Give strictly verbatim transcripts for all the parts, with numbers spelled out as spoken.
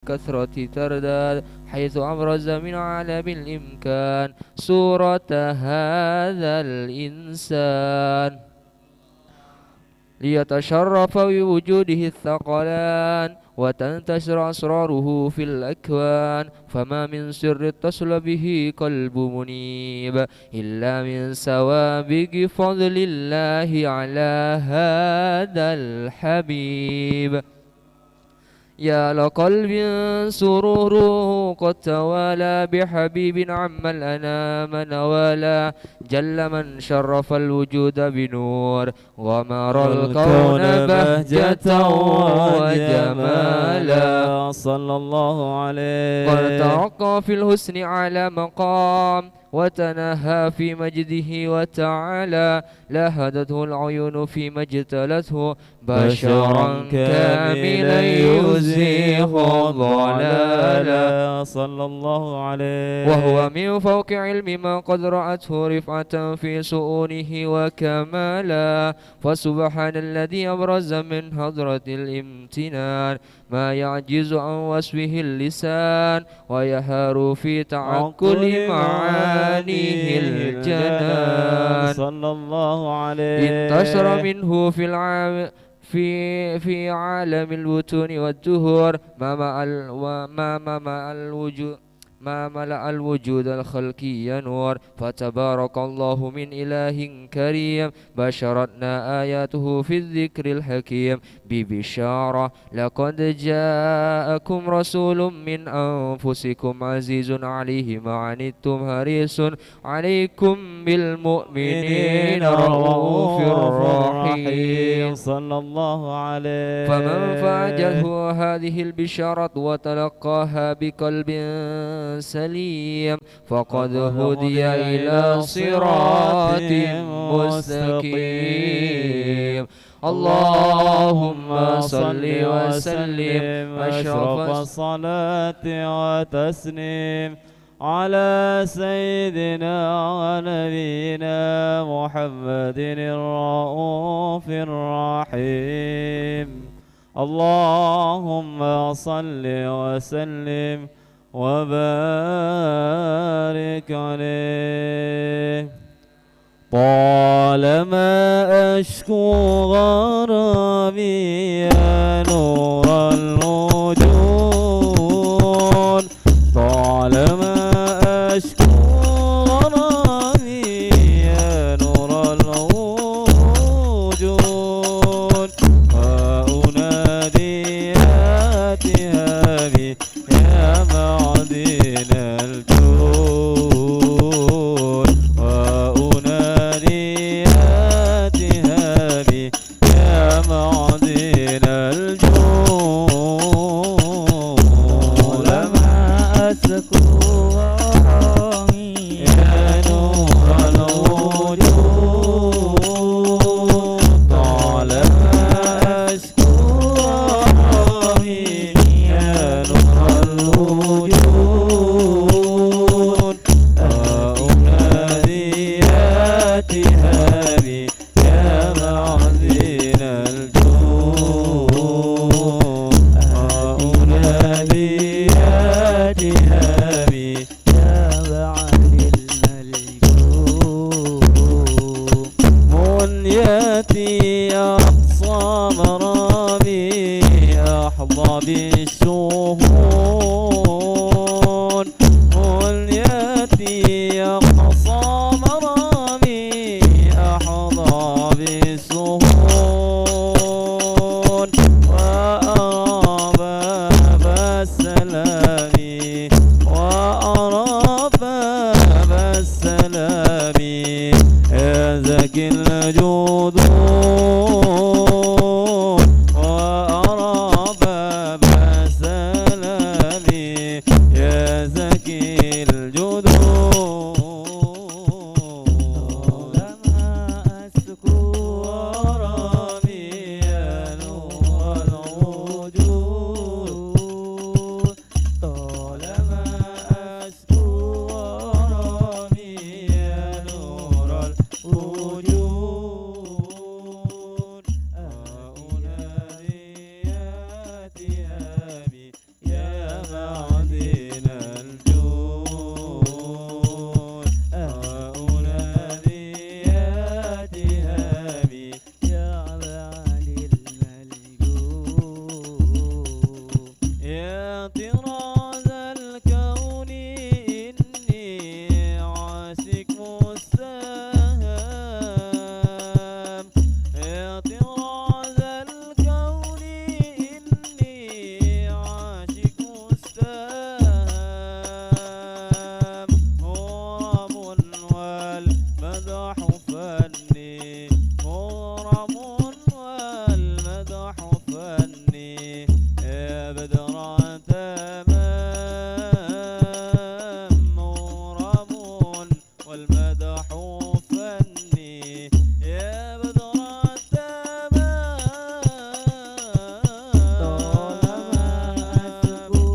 بالكثرة ترداد، حيث أبرز من عالم الإمكان صورة هذا الإنسان. ليتشرف بوجوده الثقلان وتنتشر أسراره في الأكوان، فما من سر اتصل به قلب منيب إلا من سوابغ فضل الله على هذا الحبيب. يا لقلب سروره قد توالى بحبيب عم الأنام نوالا، جل من شرف الوجود بنور غمر الكون بهجة وجمالا. صلى الله عليه. قد ترقى في الحسن على مقام وتنهى في مجده وتعالى، لاحظته العيون فيما اجتلته بشرا كاملا يزيح الضلالا. صلى الله عليه. وهو من فوق علم ما قد رأته رفعة في شؤونه وكمالا. فسبحان الذي أبرز من حضرة الامتنان ما يعجز عن وصفه اللسان ويهار في تعقل معانيه الجنان. صلى الله عليه. انتشر منه في العام، في، في عالم البطون والدهور ما ملأ ال-، وما، ما ملأ الوجود، ما ملأ الوجود الخلقي نور، فتبارك الله من إله كريم، بشرتنا آياته في الذكر الحكيم ببشارة، لقد جاءكم رسول من أنفسكم عزيز عليه ما عنتم حريص عليكم بالمؤمنين رءوف رحيم. صلى الله عليه. فمن فاجته هذه البشارة وتلقاها بقلب سليم فقد هدي إلى صراط مستقيم. اللهم صل وسلم أشرف الصلاة والتسليم على سيدنا ونبينا محمد الرؤوف الرحيم. اللهم صل وسلم وبارك عليه. طالما أشكو غرامي يا نور الوجود، طالما أشكو غرامي يا نور الوجود، وأنادي هاتها بي يا معدن الجود، وأنادي هاتها بي يا معدن الجود. طالما أشكو غرامي يا نور الوجود، طالما أشكو غرامي يا نور الوجود، أنادي هاتها بي يا معدن الجود، أنادي هاتها بي يا معدن الجود. منيتي أقصى مرامي أحظى بالشهود، منيتي أقصى مرامي أحظى بالشهود، وأرى باب السلام، وأرى باب السلام يا زكي الجدود، وأرى باب السلام يا زكي الجدود. طالما أشكو غرامي يا نور الوجود، معدن الجود. أنادي يا تهامي، يا معدن الجود. يا طراز الكون إني عاشق السهام. يا طراز الكون إني عاشق السهام. مغرم والمدح فني، مغرم والمدح فني، يا بدر التمام. مغرم والمدح فني، يا بدر التمام. طالما أشكو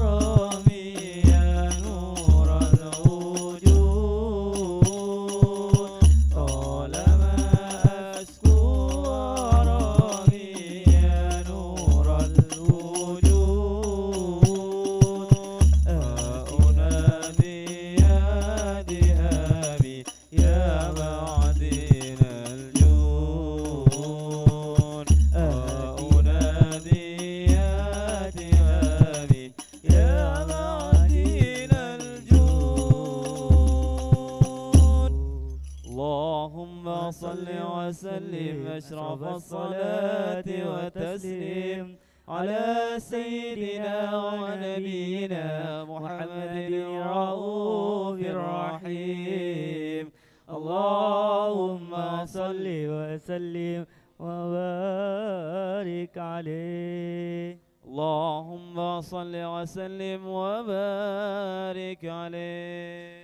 ربي يا نور الوجود، طالما أشكو ربي يا نور الوجود، أنادي يا تهامي، يا معدن الجود. أنادي يا تهامي، يا معدن الجود. اللهم صل وسلم أشرف الصلاة والتسليم على سيدنا ونبينا محمد الرؤوف الرحيم. اللهم صل وسلم وبارك عليه. اللهم صل وسلم وبارك عليه.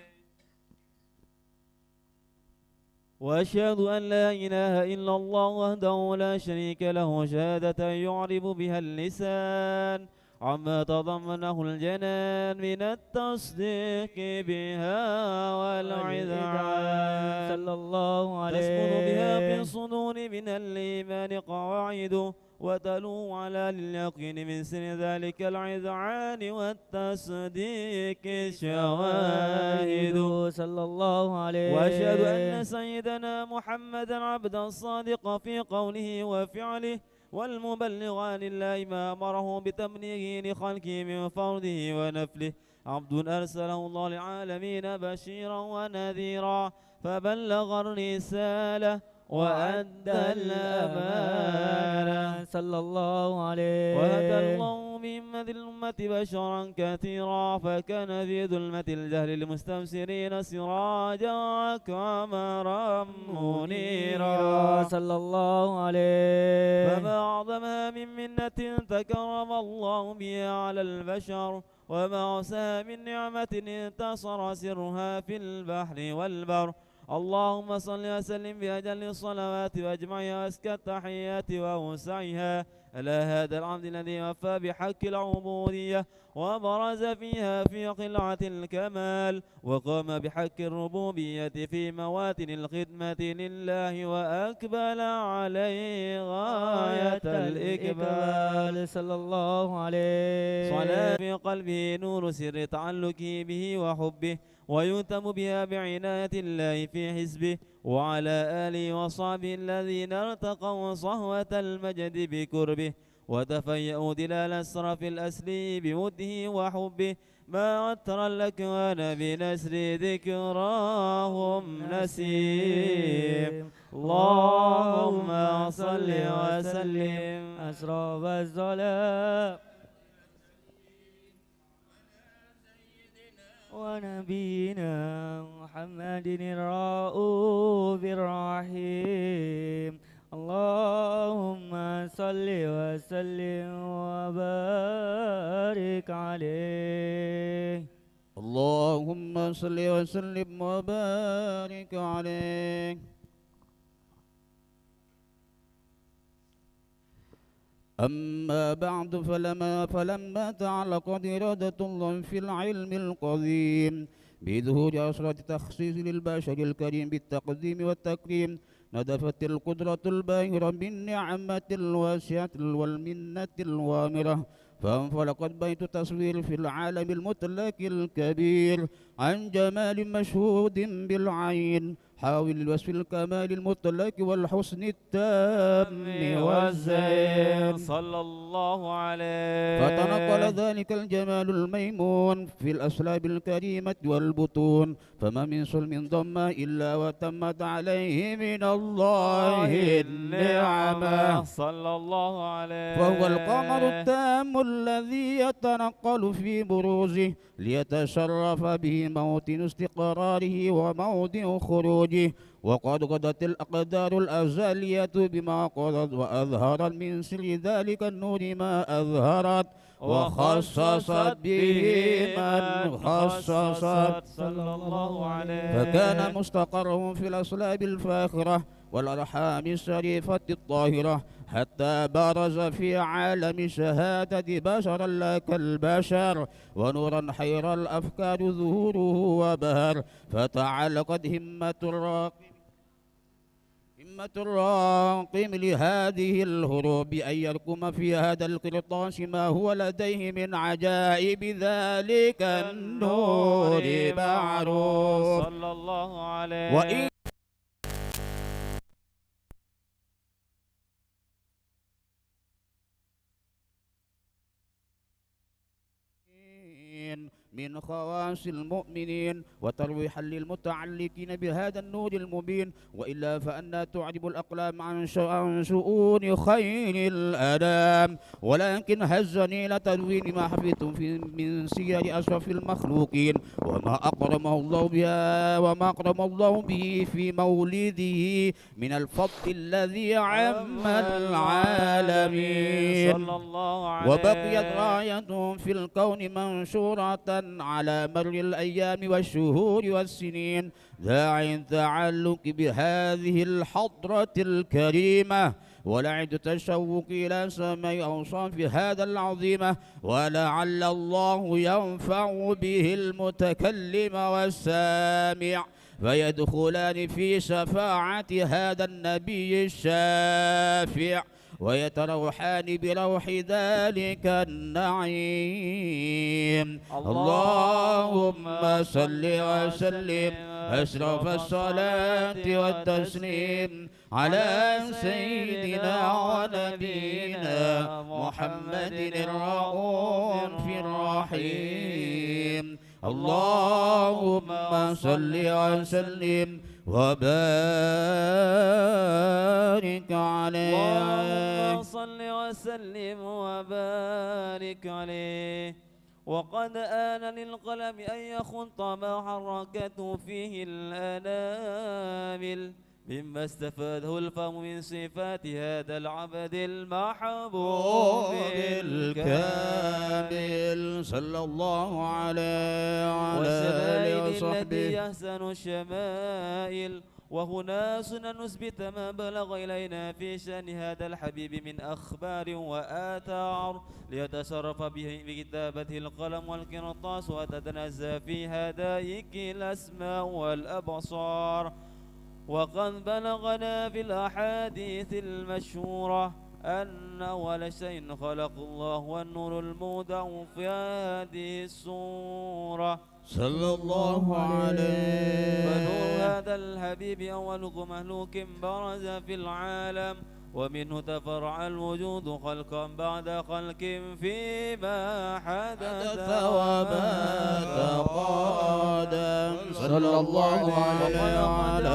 وأشهد أن لا إله إلا الله وحده لا شريك له شهادة يعرب بها اللسان عما تضمنه الجنان من التصديق بها والإذعان. صلى الله عليه. تسكن بها في الصدور من الإيمان قواعد وتلوح على اليقين من سر ذلك الإذعان والتصديق شواهد. صلى الله عليه. وأشهد أن سيدنا محمدا عبده الصادق في قوله وفعله، والمبلغ عن الله ما أمره بتبليغه لخلقه من فرضه ونفله، عبد أرسله الله للعالمين بشيرا ونذيرا، فبلغ الرسالة وأدى الأمانة. صلى الله عليه. وهدى الله بهذه الأمة بشرا كثيرا، فكان في ظلمة الجهل للمستبصرين سراجا وقمرا منيرا. صلى الله عليه. فما أعظمها من منة تكرم الله بها على البشر، وما أوسعها من نعمة انتشر سرها في البحر والبر. اللهم صل وسلم بأجل الصلوات وأجمعها وأزكى التحيات وأوسعها على هذا العبد الذي وفى بحق العبودية وبرز فيها في خلعة الكمال، وقام بحق الربوبية في مواطن الخدمة لله وأقبل عليه غاية الإقبال. صلى الله عليه. صلاة في قلبه نور سر تعلقه به وحبه، ويهتم بها بعناية الله في حزبه، وعلى آله وصحبه الذين ارتقوا صهوة المجد بقربه، وتفيأوا ظلال الشرف الأصلي بوده وحبه، ما عطر الأكوان بنسر ذكراهم نسيم. اللهم صل وسلم. أشرف الصلاة ونبينا محمد الرؤوف الرحيم. اللهم صل وسلم وبارك عليه. اللهم صل وسلم وبارك عليه. أما بعد، فلما، فلما تعلقت إرادة الله في العلم القديم بظهور أسرار التخصيص للبشر الكريم بالتقديم والتكريم، نطفت القدرة الباهرة بالنعمة الواسعة والمنة الغامرة، فانفلقت بيت التصوير في العالم المطلق الكبير عن جمال مشهود بالعين، حاول وصف الكمال المطلق والحسن التام والزين. صلى الله عليه. فتنقل ذلك الجمال الميمون في الأصلاب الكريمة والبطون، فما من صلب ضم إلا وتمت عليه من الله النعمة. صلى الله عليه. فهو القمر التام الذي يتنقل في بروزه ليتشرف به موطن استقراره وموضع خروجه، وقد قضت الأقدار الأزلية بما قضت، وأظهرت من سر ذلك النور ما أظهرت، وخصصت به من خصصت. صلى الله عليه. فكان مستقره في الأصلاب الفاخرة والأرحام الشريفة الطاهرة، حتى برز في عالم الشهادة بشرا لا كالبشر، ونورا حير الأفكار ظهوره وبهر، فتعلقت همة الراقي همة الراقم لهذه الحروب أن يرقم في هذا القرطاس ما هو لديه من عجائب ذلك النور معروف. صلى الله عليه. وإن من خواص المؤمنين وترويحا للمتعلقين بهذا النور المبين، وإلا فأنى تعرب الأقلام عن ش-، عن شؤون خير الأنام، ولكن هزني إلى تدوين ما حفظت في، من سير أشرف المخلوقين، وما أكرمه الله بها، وما أكرم الله به في مولده من الفضل الذي عم العالمين. صلى الله عليه. وبقيت رايته في الكون منشورة على مر الأيام والشهور والسنين، داعي التعلق بهذه الحضرة الكريمة، ولعد التشوق إلى سماع أوصاف هذا العظيمة، ولعل الله ينفع به المتكلم والسامع، فيدخلان في شفاعة هذا النبي الشافع، ويتروحان بروح ذلك النعيم. اللهم صل وسلم أشرف الصلاة والتسليم على سيدنا ونبينا محمد الرؤوف الرحيم. اللهم صل وسلم وبارك عليه. اللهم صل وسلم وبارك عليه. وقد آن للقلم أن يخط ما حركته فيه الأنامل، مما استفاده الفهم من صفات هذا العبد المحبوب الكامل. صلى الله عليه وعلى آله وصحبه. التي أحسن الشمائل، وهنا صرنا نثبت ما بلغ إلينا في شأن هذا الحبيب من أخبار وآثار، ليتصرف به بكتابته القلم والقرطاس، وتتنزه في هدائك الأسماع والأبصار. وقد بلغنا في الأحاديث المشهورة أن أول شيء خلق الله هو النور الموضع في هذه السورة. صلى الله عليه. فنور هذا الحبيب أول مخلوق برز في العالم، ومنه تفرع الوجود خلقا بعد خلق فيما حدث وما تقدم. صلى الله عليه وعلى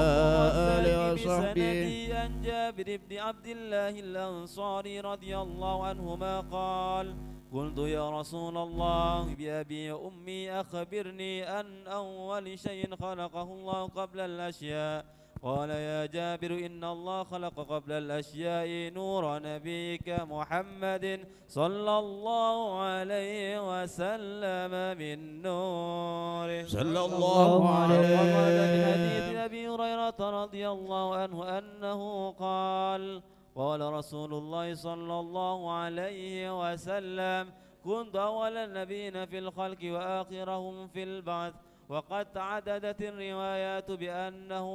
آله وصحبه. بسنده عن جابر بن عبد الله الأنصاري رضي الله عنهما قال: قلت: يا رسول الله، بأبي وأمي، أخبرني عن أول شيء خلقه الله قبل الأشياء. قال: يا جابر، إن الله خلق قبل الأشياء نور نبيك محمد صلى الله عليه وسلم من نوره. صلى الله عليه. وقد ورد من حديث أبي هريرة رضي الله عنه أنه قال: قال رسول الله صلى الله عليه وسلم: كنت أول النبيين في الخلق وآخرهم في البعث، وقد تعددت الروايات بأنه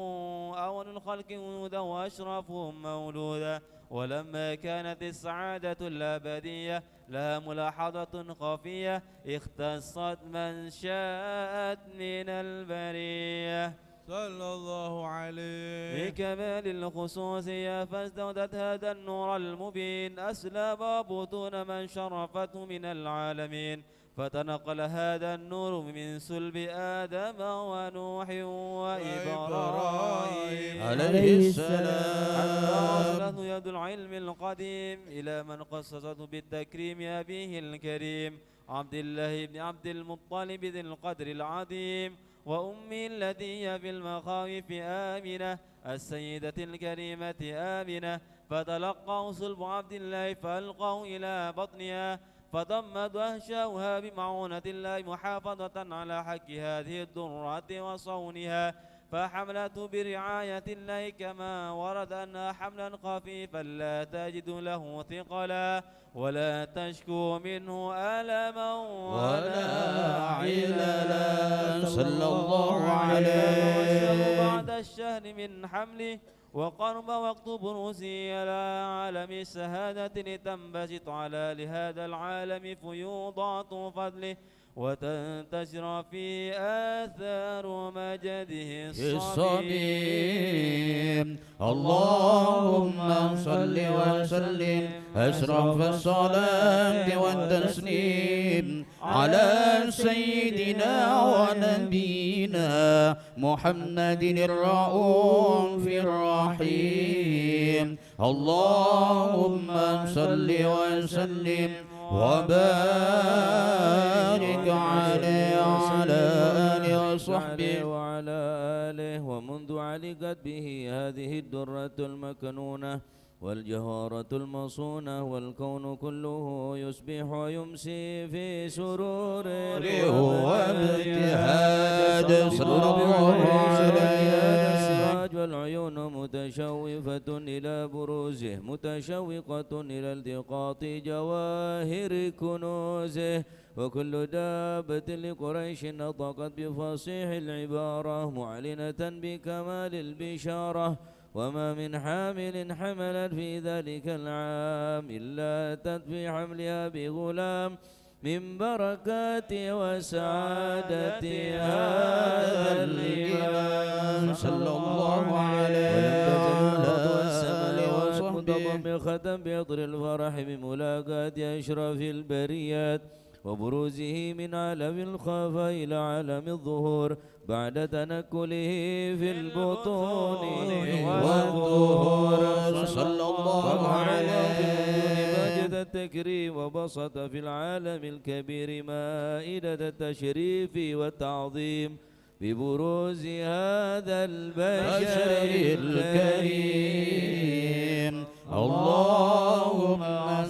أول الخلق وجودا وأشرفهم مولودا، ولما كانت السعادة الأبدية لها ملاحظة خفية اختصت من شاءت من البرية. صلى الله عليه. بكمال الخصوصية فازدودت هذا النور المبين أصلاب وبطون من شرفته من العالمين، فتنقل هذا النور من صلب آدم ونوح وإبراهيم عليه السلام. حتى وصلته يد العلم القديم إلى من خصصته بالتكريم أبيه الكريم عبد الله بن عبد المطلب ذي القدر العظيم وأمه التي هي في المخاوف آمنة السيدة الكريمة آمنة، فتلقاه صلب عبد الله فألقاه إلى بطنها، فضمت وأحشاؤها بمعونة الله محافظة على حق هذه الدرة وصونها، فحملته برعاية الله كما ورد أنها حملا خفيفا لا تجد له ثقلا ولا تشكو منه ألما ولا عللا. صلى الله عليه. بعد الشهر من حمله وقرب وقت بروزه إلى عالم الشهادة لتنبسط على لهذا العالم فيوضات فضله وتنتشر في آثار مجده الصبي. الصبي. اللهم صل وسلم أشرف الصلاة والتسليم على سيدنا ونبينا محمد الرؤوف الرحيم. اللهم صل وسلم وبارك عليه وعلى آله وصحبه. وعلى آله ومنذ علقت به هذه الدرة المكنونة والجوهرة المصونة والكون كله يصبح ويمسي في سرور وابتهاج. صلى الله عليه. السراج والعيون متشوفة إلى بروزه متشوقة إلى التقاط جواهر كنوزه وكل دابة لقريش نطقت بفصيح العبارة معلنة بكمال البشارة وما من حامل حملت في ذلك العام إلا أتت في حملها بغلام من بركات وسعادة هذا الإمام. صلى الله عليه. ولم تزل الأرض والسماوات متضمخة بأطر الفرح بملاقاة أشرف البريات وبروزه من عالم الخفاء إلى عالم الظهور بعد تنقله في البطون والظهور. صلى الله عليه. ماجد التكريم وبسط في العالم الكبير مائدة التشريف والتعظيم ببروز هذا البشر الكريم. اللهم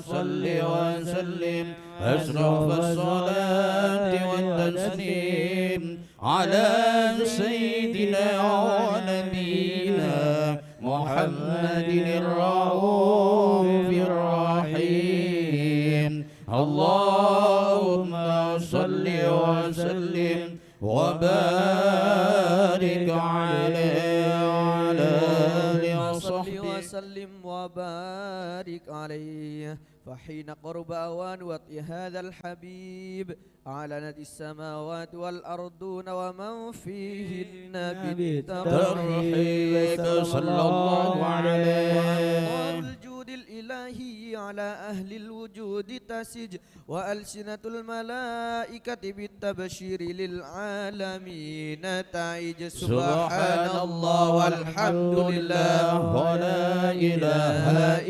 صل وسلم أشرف الصلاة والتسليم على سيدنا ونبينا محمد الرؤوف الرحيم. اللهم صل وسلم وبارك عليه وعلى آله وصحبه. وسلم وبارك عليه. فحين قرب أوان وطء هذا الحبيب أعلنت السماوات والأرضون ومن فيهن بالترحيب. صلى الله عليه. أنوار الجود الإلهي على أهل الوجود تسج وألسنة الملائكة بالتبشير للعالمين تعج. سبحان الله والحمد لله ولا إله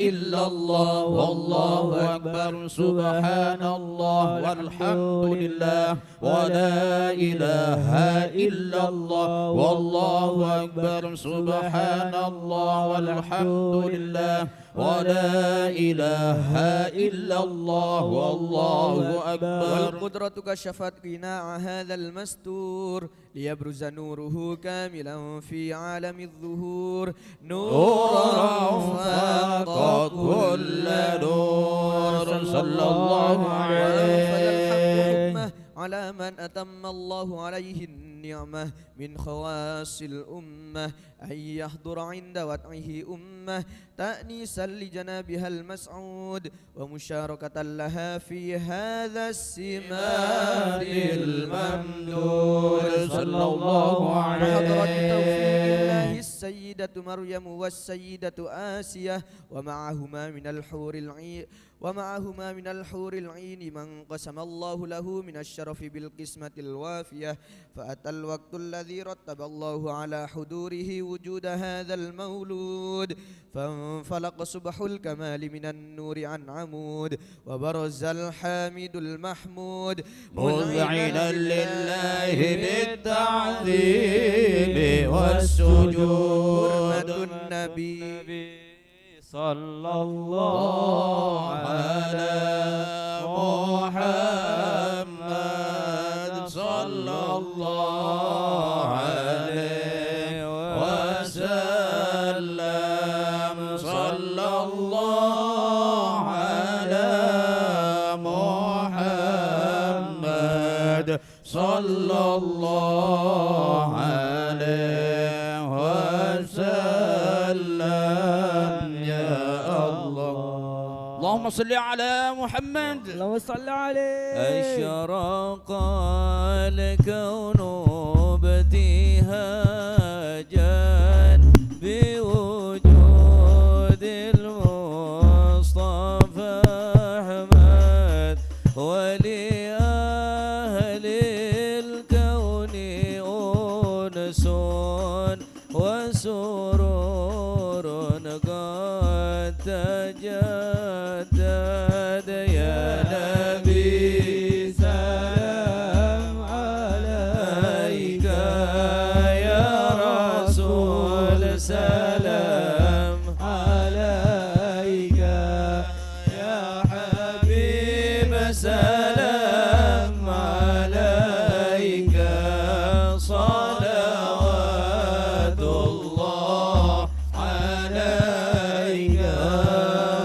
إلا الله والله أكبر. سبحان الله والحمد لله ولا إله إلا الله والله أكبر. سبحان الله والحمد لله ولا إله إلا الله والله أكبر. والقدرة كشفت غناء هذا المستور ليبرز نوره كاملا في عالم الظهور. نورا فاق كل نور. صلى الله عليه. وأنفذ الحق حكمه على من أتم الله عليه نعمة من خواص الأمة أن يحضر عند وضعه أمة تأنيسا لجنابها المسعود ومشاركة لها في هذا السماد الممدود. صلى الله عليه. وحضرة توفيق الله السيدة مريم والسيدة آسية ومعهما من الحور العين ومعهما من الحور العين من قسم الله له من الشرف بالقسمة الوافية، فأتى الوقت الذي رتب الله على حضوره وجود هذا المولود، فانفلق صبح الكمال من النور عن عمود، وبرز الحامد المحمود مذعنا لله بالتعظيم والسجود. حرمة النبي. صلى الله على محمد، صلى الله عليه وسلم، صلى الله على محمد، صلى الله عليه وسلم. يا الله. اللهم صل على محمد. اللهم صل عليه. أشرق الكون ابتهاجا بوجود المصطفى أحمد، ولأهل الكون أنس وسرور قد تجدد. يا نبي سلام عليك، يا رسول سلام عليك، يا حبيب سلام عليك، صلوات الله عليك.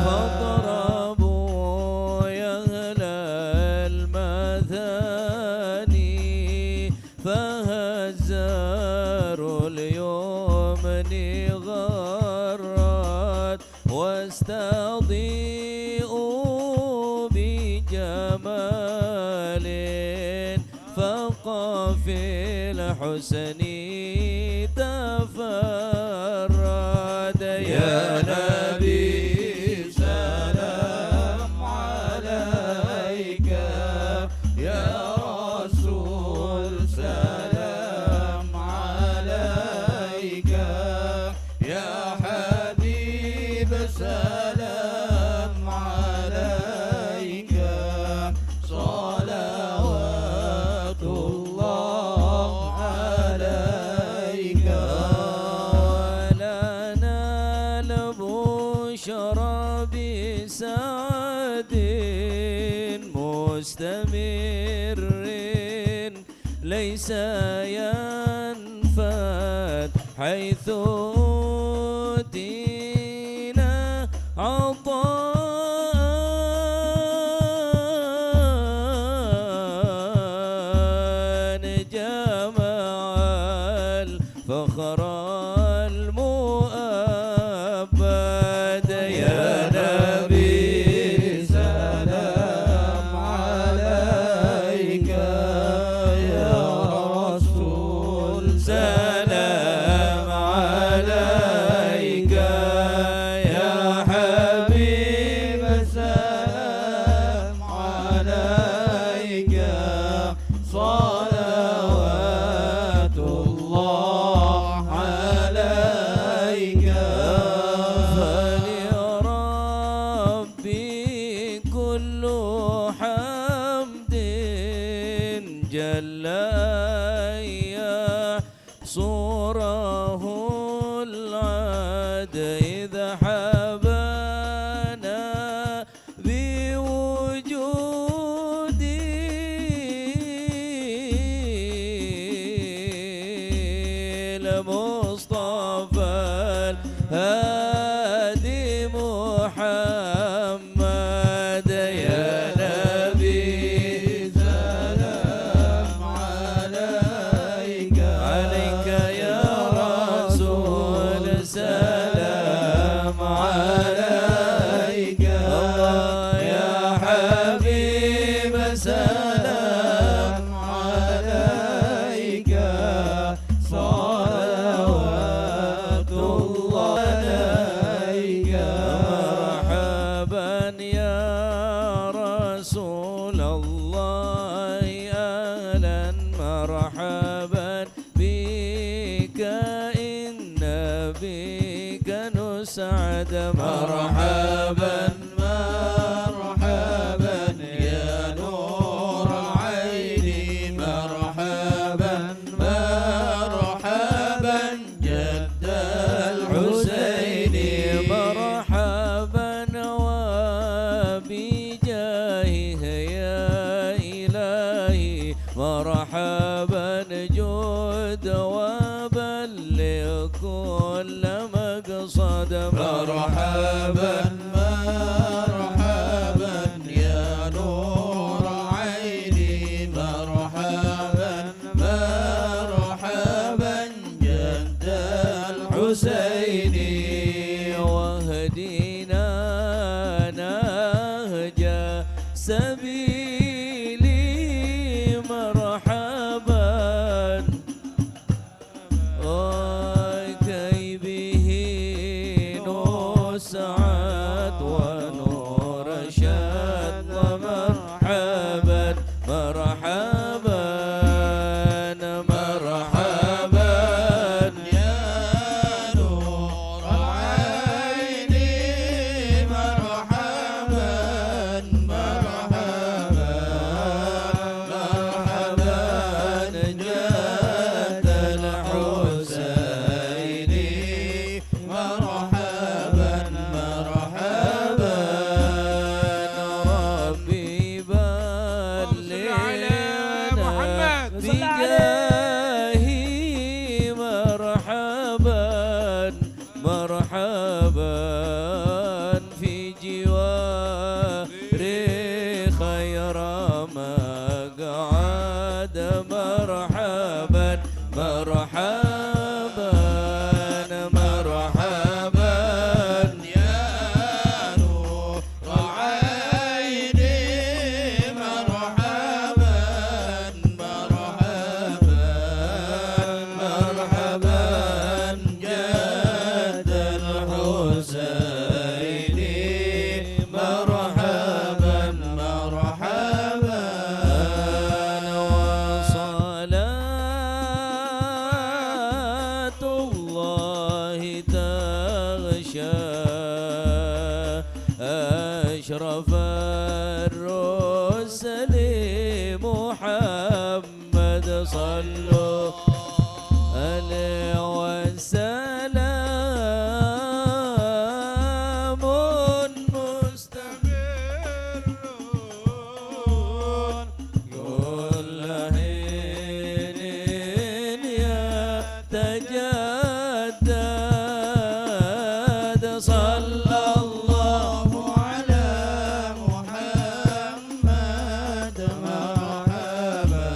فاطربوا يا أهل المثاني، فهزار اليمن غرت، واستضيئوا بجمال فاق في الحسن تفرد. يا نبي سلام عليك، يا رسول سلام عليك، يا حبيب سلام عليك، صلوات الله عليك. لنا البشرى بسعد مستمر، ليس ينفد حيث أوتينا عطاء جمع الفخر المؤبد. يا نبي سلام عليك، يا رسول سلام عليك، يا حبيب سلام عليك، صلوات الله عليك. فلربي كل حمد جل أن يحصره العد إذ حبانا بوجود المصطفى الهادي محمد. يا نبي سلام عليك، مرحبا، مرحبا يا نور عيني، مرحبا، مرحبا جد الحسين. مرحبا وبجاهه يا إلهي، مرحبا جد وبلغ كل مقصد. مرحبا، مرحبا يا نور عيني، مرحبا، مرحبا جد الحسين. واهدنا نهج سبيلي، مرحبا. أوي كي به نسعد ونرشد، ومرحبا، مرحبا، مرحبا يا نور عيني، مرحبا، مرحبا، مرحبا جد الحسين. مرحبا، مرحبا. ربي بلغنا محمد. صل على بجاهه. مرحبا، مرحبا في جوار خير مقعد. مرحبا، مرحبا، مرحبا يا نور عيني، مرحبا، مرحبا، مرحبا جد الحسين. مرحبا، مرحبا. وصلاة الله تغشى أشرف الرسل محمد. صلوا عليه وسلام مستمر كل حين يتجدد. صلى الله على محمد، مرحبا.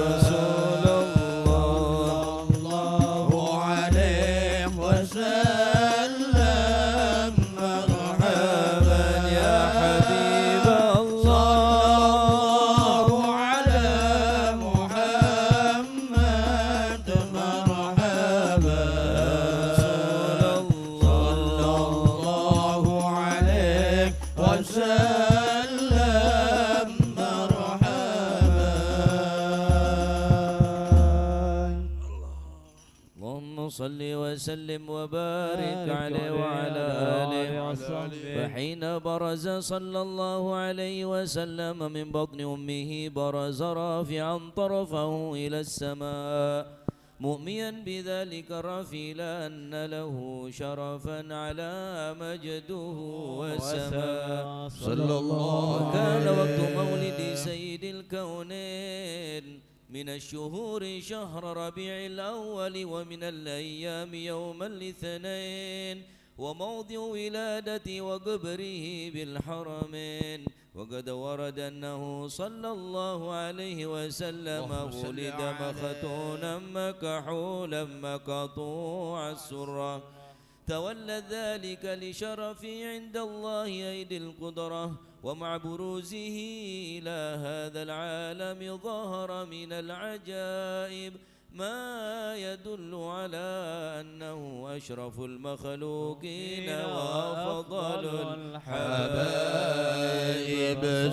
رسول الله، صلى الله عليه وسلم، مرحبا يا حبيب الله. صلى الله على محمد، مرحبا. صلى الله عليه وسلم، مرحبا. اللهم صل وسلم وبارك عليه وعلى آله وصحبه. فحين برز صلى الله عليه وسلم من بطن أمه، برز رافعا طرفه إلى السماء، مؤميا بذلك الرفيع لأن له شرفا على مجده وسماه. صلى الله وكان وقت عليه. مولد سيد الكونين من الشهور شهر ربيع الأول، ومن الأيام يوم الاثنين، وموضع ولادته وقبره بالحرمين. وقد ورد أنه صلى الله عليه وسلم اللهم صل ولد عليه. مختونا مكحولا مقطوع السرة، تولى ذلك لشرفه عند الله أيدي القدرة، ومع بروزه إلى هذا العالم ظهر من العجائب ما يدل على أنه أشرف المخلوقين وأفضل الحبائب،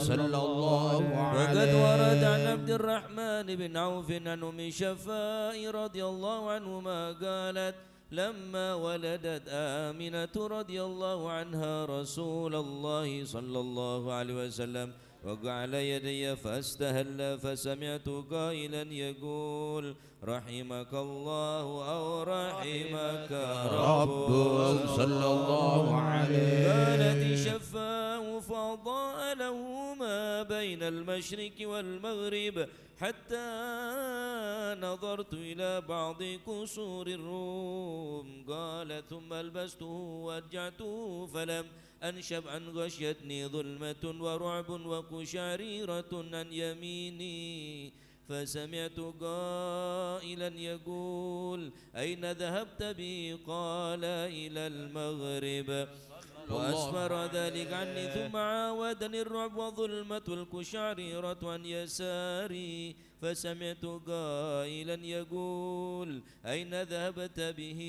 صلى الله عليه. وقد ورد عن عبد الرحمن بن عوف عن أم شفاء رضي الله عنهما قالت: لما ولدت آمنة رضي الله عنها رسول الله صلى الله عليه وسلم، وقع على يدي فاستهل، فسمعت قائلا يقول: "رحمك الله" أو "رحمك رب". رب، صلى الله عليه. قالت الشفاء فأضاء له ما بين المشرق والمغرب، حتى نظرت إلى بعض قصور الروم. قال: ثم ألبسته وأضجعته، فلم أنشب أن غشيتني ظلمة ورعب وقشعريرة عن يميني، فسمعت قائلا يقول: "أين ذهبت به؟" قال: "إلى المغرب." وأسفر ذلك عني، ثم عاودني الرعب وظلمة القشعريرة عن يساري، فسمعت قائلا يقول: "أين ذهبت به؟"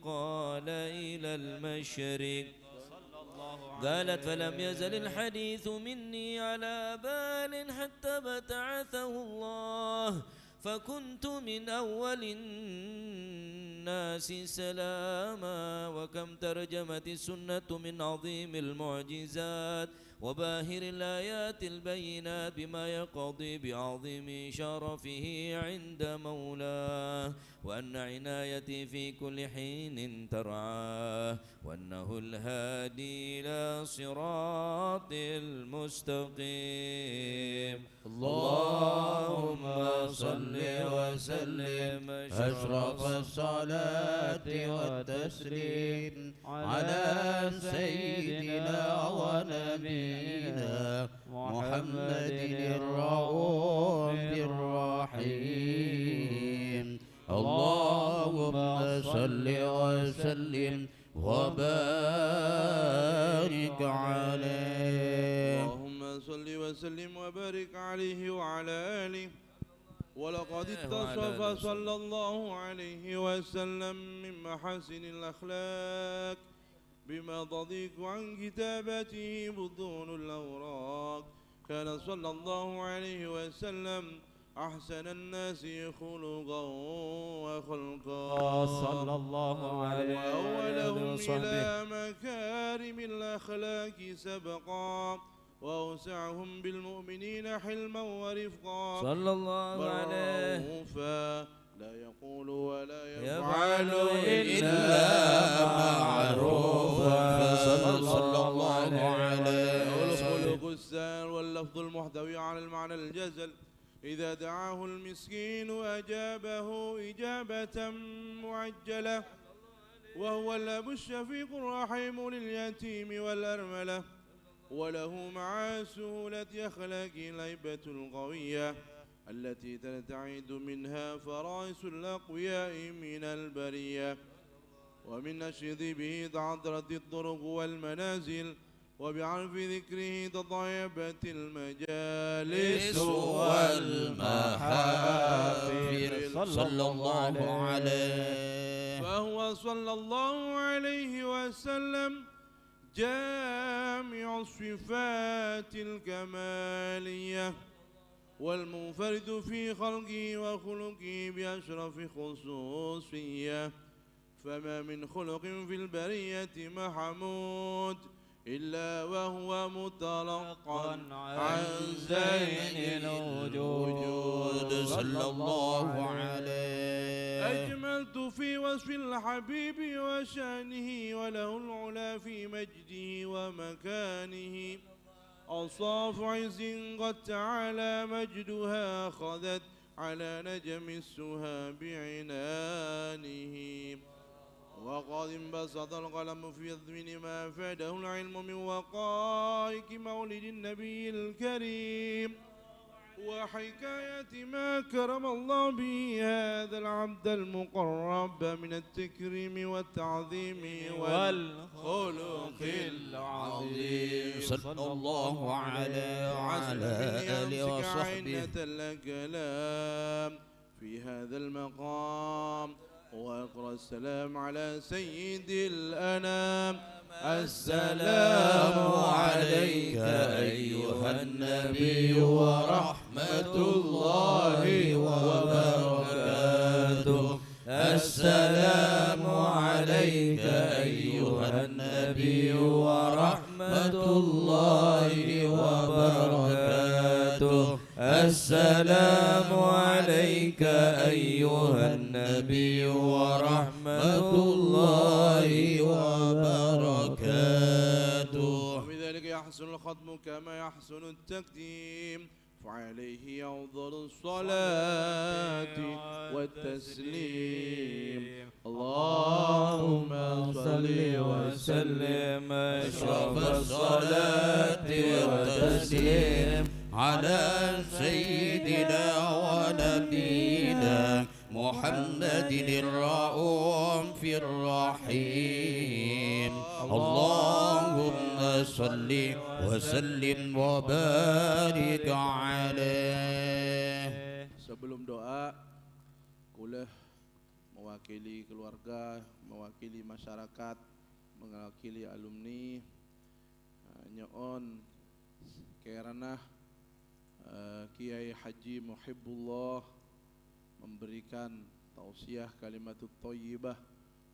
قال: "إلى المشرق." قالت: "فلم يزل الحديث مني على بال حتى ابتعثه الله، فكنت من أول الناس سلاما". وكم ترجمت السنة من عظيم المعجزات وباهر الآيات البينات بما يقتضي بعظيم شرفه عند مولاه، وأن عنايته في كل حين ترعاه، وأنه الهادي إلى صراط المستقيم. اللهم صل وسلم أشرف الصلاة والتسليم على سيدنا ونبينا محمد الرؤوف الرحيم. اللهم صل وسلم وبارك عليه. اللهم صل وسلم وبارك عليه وعلى آله. ولقد اتصف صلى الله عليه وسلم من محاسن الأخلاق بما تضيق عن كتابته بطون الأوراق. كان صلى الله عليه وسلم أحسن الناس خلقا وخلقا. صلى الله عليه وعلى آله وأولهم وصحبه. إلى مكارم الأخلاق سبقا، وأوسعهم بالمؤمنين حلما ورفقا. صلى الله عليه. رؤوفا، لا يقول ولا يفعل يفعل إلا إلا معروفا. معروفا. صلى الله عليه. له الخلق السائر واللفظ المحتوي على المعنى الجزل. إذا دعاه المسكين أجابه إجابة معجلة، وهو الأب الشفيق الرحيم لليتيم والأرملة، وله مع سهولة أخلاقه الهيبة القوية التي ترتعد منها فرائس الأقوياء من البرية، ومن نشيط به تعطرت الطرق والمنازل، وبعرف ذكره تطيبت المجالس والمحافل. صلى الله عليه. فهو صلى الله عليه وسلم جامع الصفات الكمالية، والمنفرد في خلقه وخلقه بأشرف خصوصية، فما من خلق في البرية محمود إلا وهو متلقا عن زين الوجود. صلى الله عليه. أجملت في وصف الحبيب وشأنه، وله العلا في مجده ومكانه. أوصاف عز قد تعالى مجدها خذت على نجم السهى بعنانه. وقد انبسط القلم في تضمين ما أفاده العلم من وقائع مولد النبي الكريم، وحكاية ما كرم الله به هذا العبد المقرب من التكريم والتعظيم والخلق العظيم. صلى الله عليه وعلى آله وصحبه. عينة لك لام في هذا المقام، وأقرأ السلام على سيد الأنام. السلام عليك أيها النبي ورحمة الله وبركاته. السلام عليك عليك أيها النبي ورحمة الله وبركاته. وبذلك يحسن الختم كما يحسن التقديم، فعليه أفضل الصلاة والتسليم. اللهم صل وسلم أشرف الصلاة والتسليم على سيدنا ونبينا محمد الرؤوف الرحيم. اللهم صل وسلم وبارك عليه. Sebelum doa, kulâ mewakili keluarga, mewakili masyarakat, mewakili alumni, eh, nyo'on kèrana, eh, Kiai Haji Muhibullah memberikan tausiah kalimatut thayyibah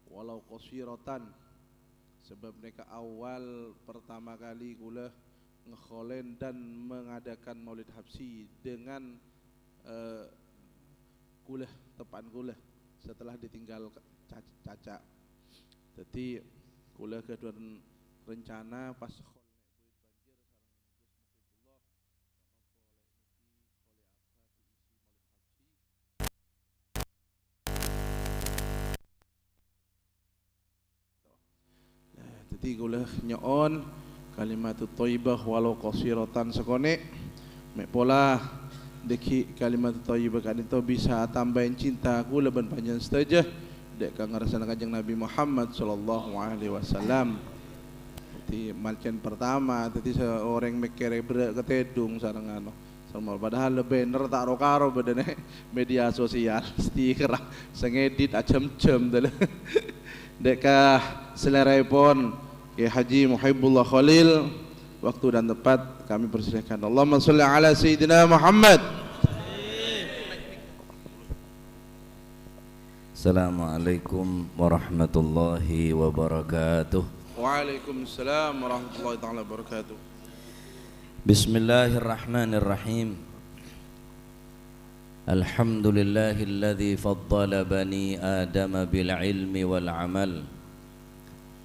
walau qasiratan. Sabâb nèka awal pertama kali kulâ ngekholèn dan mengadakan Maulid Habsyi dengan, eh, kulâ, teppa'an kulâ, setelah ditinggal ca-, caca'. Dhâddhi, kulâ ghâdhuwân rencana pas khol nè' buyut banjir sareng Gus Muhibullah, napa lè' nèkè kholè apa diisi Maulid Habsyi. Nah, dhâddhi kulâ nyo'on kalimatut thayyibah walau qasiratan sakonè'. Mè' pola dhâggi' kalimatut thayyibah ka'dinto bisa atambâi cinta kulâ bân panjhennengngan sadhâjâ dâ' ka ngarassana Kanjeng Nabi Muhammad sallallahu alaihi wasallam. Dhâddhi, malcèn pertama, dhâddhi sè orèng mèkkèrè berrâ' ka tèdung sareng anu. Sama, padahal bânner ta' ro-karo bâdâna media sosial, stiker, sè ngedit ajâm-jâm, dâ' ka seleraèpon Kiai Haji Muhibullah Kholil. Waktu dan tempat kami persilahkan. Allahumma sholli ala Sayyidina Muhammad. Assalamualaikum warahmatullahi wabarakatuh. Waalaikumsalam warahmatullahi taala wabarakatuh. Bismillahirrahmanirrahim. Alhamdulillahilladzi faddala bani Adama bil ilmi wal amal.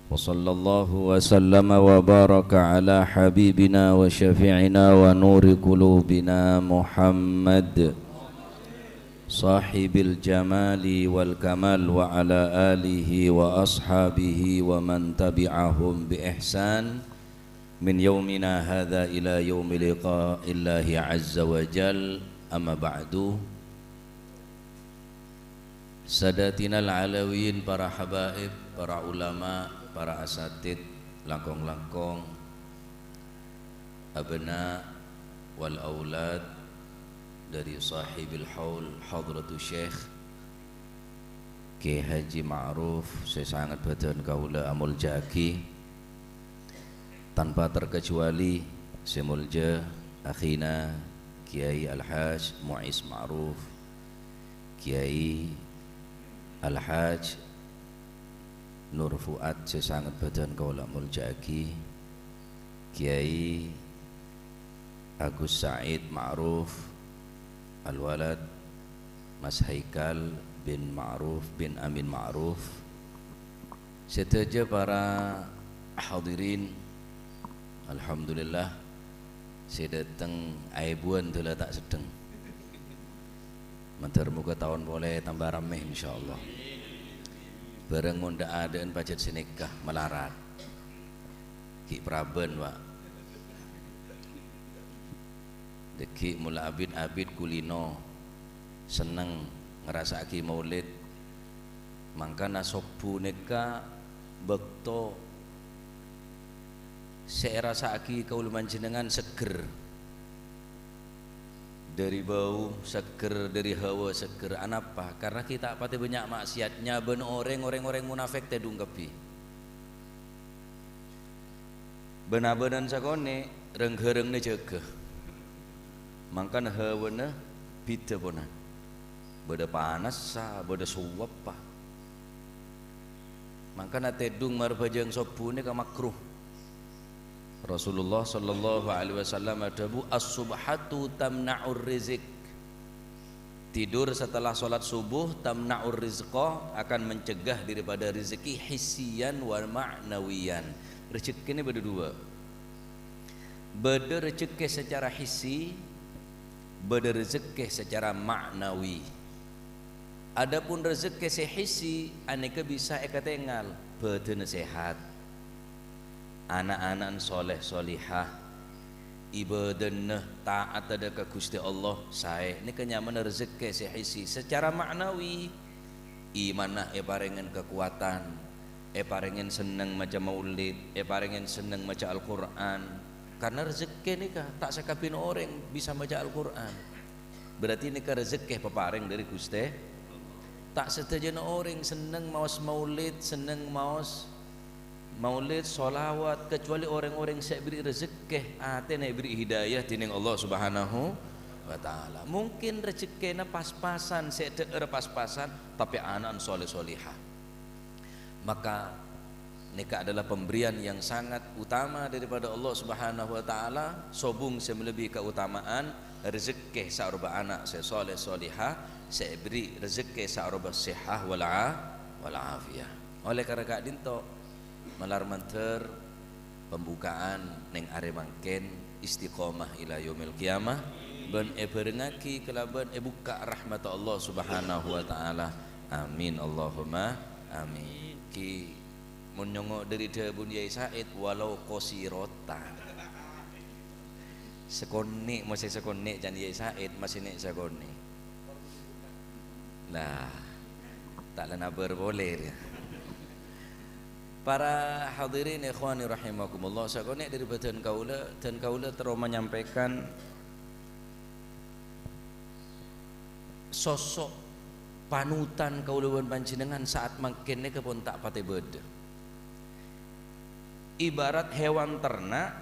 Wa sallallahu wa sallama wa baraka ala habibina wa syafi'ina wa nuri qulubina Muhammad, sahibil jamali wal kamal, wa ala alihi wa ashabihi wa man tabi'ahum bi ihsan min yaumina hadza ila yaumi liqa'illahi azza wa jal, amma ba'du. Sadatinal alawiyin, para habaib, para ulama, para asatid, langkong-langkong abna wal aulad dari sahibil haul, Hadratus Syekh Kiai Haji Ma'ruf, sè sanget bâdhân kaulâ amoljâ'aghi. Tanpa terkecuali, sè moljâ akhina Kiai Al-Hajj Muiz Ma'ruf, Kiai Al-Hajj Nur Fuad sè sanget bâdhân kaulâ moljâ'aghi, Kiai Agus Said Ma'ruf, Al-Walad Mas Haikal bin Ma'ruf bin Amin Ma'ruf, sadhâjâ para hadirin, alhamdulillah, sè dâteng aèbuwân dâla ta' seddheng. Mandhâr moghâ taon polè tamba rammè, insyaallah. Bârâng mon dâ'-adâ'ân pajhât sanèka malarat. Ghi' parabân, Pak. Dhâggi' mola abit-abit kulino, senneng ngarassa'aghi maulid. Mangkana sobbhu nèka bâkto sè èrassa'aghi kaulâ panjhennengngan seggher. Dhâri bâu seggher, dhâri hawa seggher. Anapa? Karna ghi' ta' patè bânnya' ma'siyatnya bân orèng, orèng-orèng munafik tèdung kabbhi. Bân-abânan sakonè' reng-ghârengna jâgâ. Mangkana hawana bhidhâ pona. Bâdâ panassa, bâdâ soweppa. Mangkana tèdung marbhâjâng sobbhu nèka makruh. Rasulullah sallallahu alaihi wasallam adhâbu, "As-subhatu tamna'ur rizq." Tidur setelah sholat subuh tamna'ur rizqa, akan mencegah daripada rezeki hissiyan wa ma'nawiyan. Rejekkèna bâdâ dua. Bâdâ rejekkè secara hissi, bâdâ rejekkè secara ma'nawi. Adapun rejekkè sè hissi, anèka bisa èkatèngal, bâdânna sehat, ana'-ana'na sholeh sholihah, ibâdâna ta'at dâ' ka Ghustè Allah saè, nèka nyamana rejekkè sè hissi. Secara ma'nawi, imanna èparèngè kakowadhân, èparèngè senneng maca maulid, èparèngè senneng maca Al-Qur'an. Karna rejekkè nèka ta' sakabbhiyânna orèng bisa maca Al-Qur'an. Berarti nèka rejekkè paparèng dâri Ghustè. Ta' sadhâjâna orèng senneng maos maulid, senneng maos maulid, sholawat, kecuali orèng-orèng sè èberri' rejekkè, atèna èberri' hidayah dhinèng Allah Subhanahu wa Ta'ala. Mungkin rejekkèna pas-pasan, sè dhâ'âr pas-pasan, tapè ana'na sholeh sholihah. Maka, nèka adalah pemberian yang sangat utama daripada Allah Subhanahu wa Ta'ala, sobung sè malebbi kautamaan, rejekkè sè aropa ana' sè sholeh sholihah, sè èberri' rejekkè sè aropa sehah wal a-, wal afiyah. Oleh karena ka'dinto, malar mandhâr pembukaan neng arè mangkèn, istiqomah ila yaumil qiyamah, bân èbhârengngaghi kalabân èbukka' rahmatta Allah Subhanahu wa Ta'ala. Amin, Allahumma amin. Ki, mon nyongngo' dâri dhâbuna Yai Said, walau qasiratan. Sakonè', masè sakonè', can Yai Said, masè nè' sakonè'. Lah, ta' la nabâr polè, rèya. Para hadirin ikhwani rahimakumullah, sakonè' dâri bâdân kaulâ, dân kaulâ terro menyampaikan sosok panutan kaulâ bân panjhennengngan sa'at mangkèn nèka pon ta' patè bâdâ. Ibarat hewan ternak,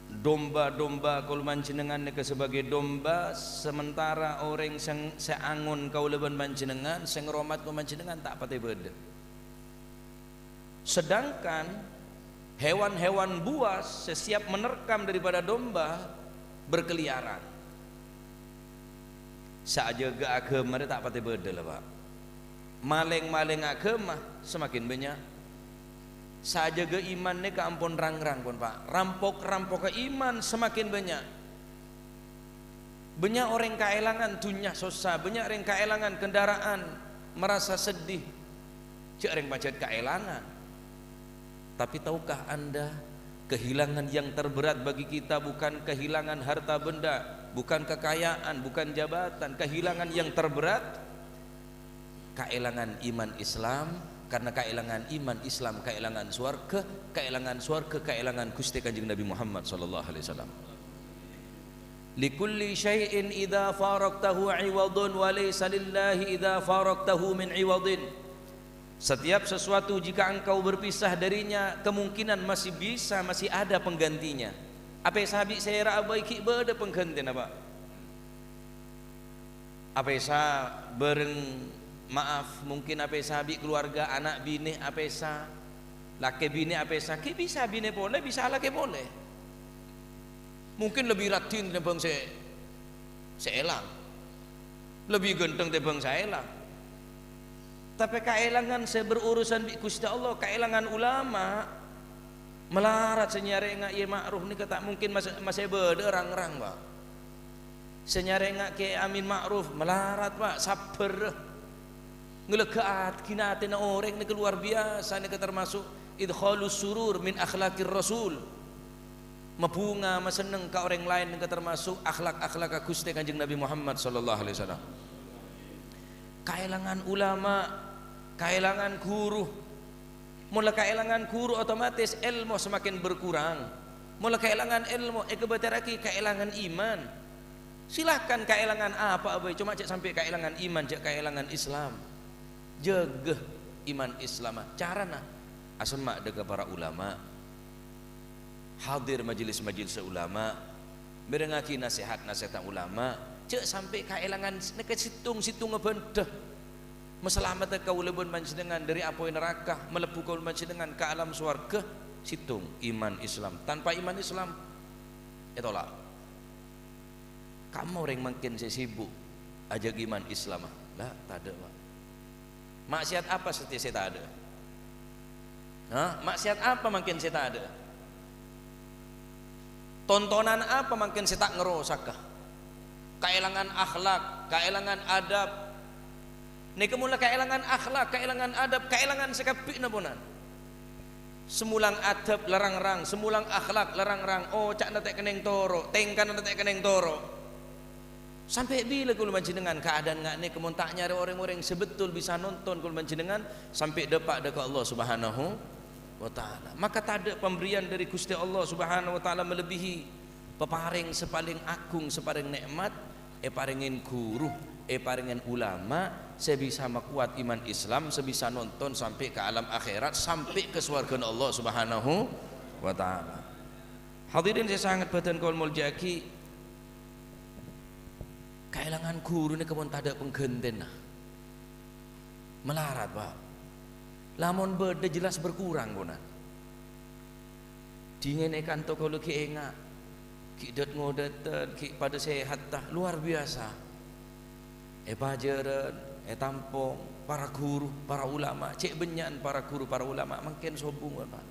domba-domba kaulâ panjhennengngan nèka sebagai domba, sementara orèng sè, sè angon kaulâ bân panjhennengngan, sè ngoromat kaulâ panjhennengngan ta' patè bâdâ. Sedangkan hewan-hewan buas sè siap menerkam daripada domba berkeliaran. Sè ajâgâ aghâma rè ta' patè bâdâ la, Pak. Malèng-malèng aghâma semakin bânnya'. Sè ajâgâ iman nèka ampon rang-rang pon, Pak. Rampok-rampokka iman semakin bânnya'. Bânnya' orèng kaèlangan dhunnya sossa, bânnya' orèng kaèlangan kendaraan, merasa sedih. Jhâ' rèng pajhât kaèlangan. Tapi tahukah Anda, kehilangan yang terberat bagi kita bukan kehilangan harta benda, bukan kekayaan, bukan jabatan. Kehilangan yang terberat, kaèlangan iman Islam, karena kaèlangan iman Islam, kaèlangan sowarghâ, kaèlangan sowarghâ, kaèlangan Ghustè Kanjeng Nabi Muhammad sallallahu alaihi wasallam. "Likulli syai'in idza faraqtahu iwadun wa laisa lillahi idza faraqtahu min iwadin." Setiap sesuatu jika engkau berpisah darinya, kemungkinan masih bisa, masih ada penggantinya. Apèsa bi' sèra abâi ghi' bâdâ penggantina, Pak. Apèsa bâreng, maaf, mungkin apèsa bi' keluarga, ana' binè apèsa, lakè binè apèsa, ghi' bisa binè polè, bisa lakè polè. Mungkin lebbi raddhin tèmbhâng sè, sè èlang. Lebbi ghântheng tèmbhâng sè èlang. Tapè kaèlangan sè berurusan bi' Ghustè Allah, kaèlangan ulama, malarat sè nyarèngnga' Yai Ma'ruf nèka ta' mungkin mas-, masè bâdâ rang-rang, Pak. Sè nyarèngnga' Kè Amin Ma'ruf malarat, Pak, sabbhâr. Ngalèghâ'âghinah atèna orèng nèka luar biasa, nèka termasuk idkhalus surur min akhlaqir Rasul. Mabhunga, masenneng ka orèng laèn, nèka termasuk akhlak-akhlak Ghustè Kanjeng Nabi Muhammad sallallahu alaihi wasallam. Kaèlangan ulama, kaèlangan ghuru. Mon la kaèlangan ghuru, otomatis èlmo semakin berkurang. Mon la kaèlangan èlmo, èkabâtèrraghi kaèlangan iman. Silahkan kaèlangan apa'a bhâi, coma jhâ' sampè' kaèlangan iman, jhâ' kaèlangan Islam. Jâgâ iman Islamma. Carana, asemma' dâ' ka para ulama. Hadir majelis-majelis ulama. Mèrengngaghi nasèhat-nasèhatta ulama. Jhâ' sampè' kaèlangan nèka sèttong-sèttongnga bhândhâ. Masalameddhâ kaulâ bân panjhennengngan dâri apoy naraka, malebbhu kaulâ panjhennengngan ka alam sowarghâ, sèttong, iman Islam. Tanpa iman Islam, ètolak. Kamma orèng mangkèn sè sibuk, Ajâgâ iman Islamma. La, tadâ', Pak. Maksiat apa satèya sè tadâ'? Hah? Maksiat apa mangkèn sè tadâ'? Tontonan apa mangkèn sè ta' ngarosagâ? Kaèlangan akhlak, kaèlangan adab. Nèka mon la kaèlangan akhlak, kaèlangan adab, kaèlangan sakabbhina ponan. Samolang adab la rang-rang, samolang akhlak la rang-rang, oca'na ta' kennèng toro', tèngkana ta' kennèng toro'. Sampè' bilâ kaulâ panjhennengngan kaadâ'ân nga' nèka mon ta' nyarè rèng-orèng sè bettol bisa nonton kaulâ panjhennengngan sampè' dâpa' dâ' ka Allah Subhanahu wa Ta'ala? Maka tadâ' pemberian dâri Ghustè Allah Subhanahu wa Ta'ala malebbihi paparèng sè palèng aghung, sè palèng nè'mat, èparèngè ghuru, èparèngè ulama sè bisa makowat iman Islam, sè bisa nonton sampè' ka alam akhèrat, sampè' ka sowarghâna Allah Subhanahu wa Ta'ala. Hadirin sè sanget bhâdhân kaulâ molja'aghi, kaèlangan ghuru nèka mon tadâ' pangghântèna. Malarat, Pak. Lamon bâdâ jelas berkurang, ponan. Dhingèn è kanto kaulâ ghi' enga', ghi' dât-ngodâdhân, ghi' padâ sehatta, luar biasa. È Pajârân, è Tampong, para ghuru, para ulama, cè' bânnya'an para ghuru, para ulama, mangkèn sobung, Pak.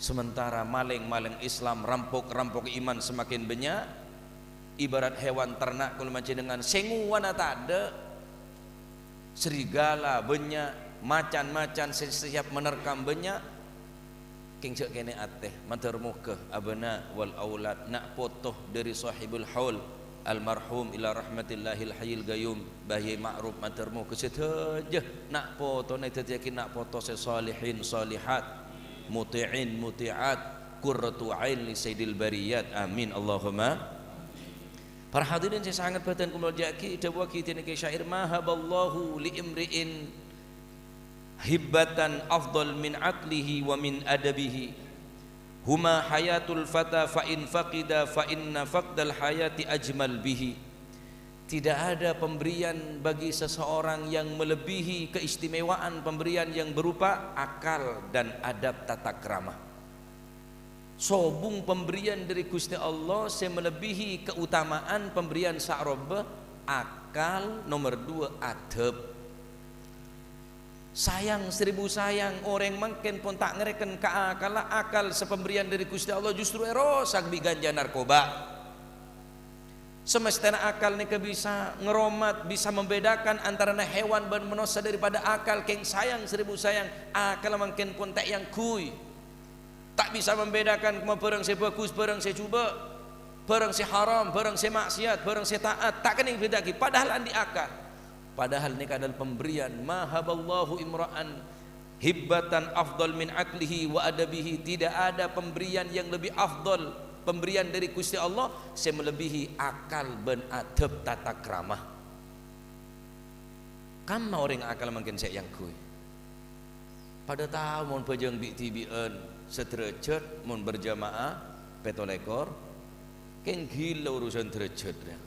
Sementara malèng-malèng Islam, rampok-rampok iman semakin bânnya', ibarat hewan ternak kaulâ panjhennengngan sè ngowana tadâ', serigala bânnya', macan-macan sè siap menerkam bânnya', kèng jhâ' kènè' atè, mandhâr moghâ abâna wal aulad, na' poto dâri Shahibul Haul, almarhum ila rahmatillahil hayyil qayyum, Mbah Yai Ma'ruf, mandhâr moghâ sadhâjâ na' potona èdhâddhiyâghi na' poto sè shalihin shalihat, muthi'in muthi'at, qurratu ain li sayyidil bariyat. Amin, Allahumma. Para hadirin sè sanget bhâdhân kaulâ molja'aghi, èdhâbuwâghi dèning Kè Syair, "Ma haballahu li imri'in hibbatan afdal min aqlihi wa min adabihi. Huma hayatul fata fa in faqida fa inna faqdal hayati ajmal bihi." Tidak ada pemberian bagi seseorang yang melebihi keistimewaan pemberian yang berupa akal dan adab tata krama. Sobung pemberian dâri Ghustè Allah sè malebbihi keutamaan pemberian sa'robbhâ, akal, nomer duwâ', adab. Sayang seribu sayang, orèng mangkèn pon ta' ngarèken ka akalla, akal sè pemberian dâri Ghustè Allah justru èrosak bi' ganja narkoba. Semestèna akal nèka bisa ngaromat, bisa membedakan antarana hewan bân manossa daripada akal, kèng sayang seribu sayang, akal mangkèn pon ta' èangghuy. Ta' bisa membedakan kemma bhârâng sè bhâghus, bhârâng sè jhubâ', bhârâng sè haram, bhârâng sè ma'siyat, bhârâng sè ta'at, ta' kennèng bhidhâ'aghi, padahal andi' akal. Padahal nèka adalah pemberian, "Ma haballahu imra'an hibbatan afdal min aqlihi wa adabihi." Tidak ada pemberian yang lebih afdal, pemberian dari Ghustè Allah, sè malebbihi akal bân adab tata krama. Kamma orèng akal mangkèn sè èangghuy. Padâ tao mon bhâjâng bi'-dhibi'ân sadhârâjhât, mon berjamaah pètto lèkor, kèng ghilâ urusan dhârâjhât rèya.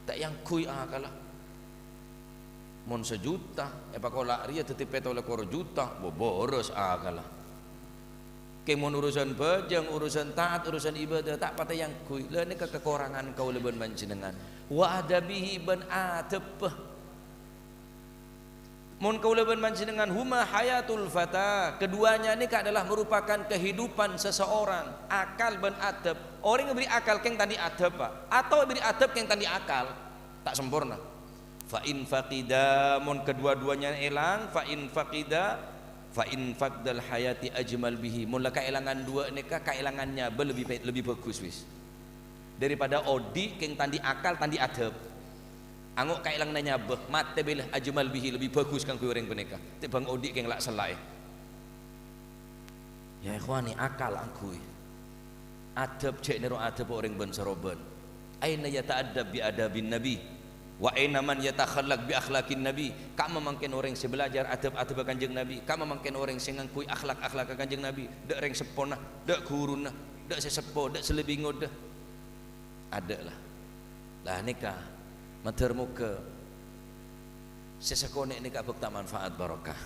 Ta' èangghuy akalla. Mon sajuta, èpakola' rèya dhâddhi pètto lèkor juta, bo-, bhârâs akalla. Kèng mon urusan bhâjâng, urusan ta'at, urusan ibadah, ta' patè èangghuy. La nèka kakorangan kaulâ bân panjhennengngan. Wa adabihi bân adabbhâ. Mon kaulâ bân panjhennengngan, "Huma hayatul fata," keduanya nèka adalah merupakan kehidupan seseorang, akal bân adab. Orèng èbèrri' akal kèng ta' andi' adab, Pak, atau èbèrri' adab kèng ta' andi' akal, ta' samporna. Fa in faqida, mon kedua-duanya èlang, fa in faqida, fa in faqdal hayati ajmal bihi. Mon la kaèlangan duwâ' nèka, kaèlangan nyabâ lebbi pe-, lebbi bhâghus, wis. Daripada odi' kèng ta' andi' akal, ta' andi' adab. Ango' kaèlanganna nyabâ, matè bilâ ajmal bihi, lebbi bhâghus kaangghuy orèng panèka tèmbhâng odi' kèng la'-sella'è. Ya ikhwani, akal angghuy. Adab jhâ' nèro adab orèng bân-sarobân. Aina yata'addab bi adabin Nabi, wa aina man yatakhallaq bi akhlaqin Nabi. Kamma mangkèn orèng sè belajar adab-adabba Kanjeng Nabi? Kamma mangkèn orèng sè ngangghuy akhlak-akhlakka Kanjeng Nabi? Dâ' rèng seppona, dâ' ghuruna, dâ' sè seppo, dâ' sè lebbi ngodâ. Adâ' la. La nèka, mandhâr moghâ sè sakonè' nèka abhâkta manfaat barokah.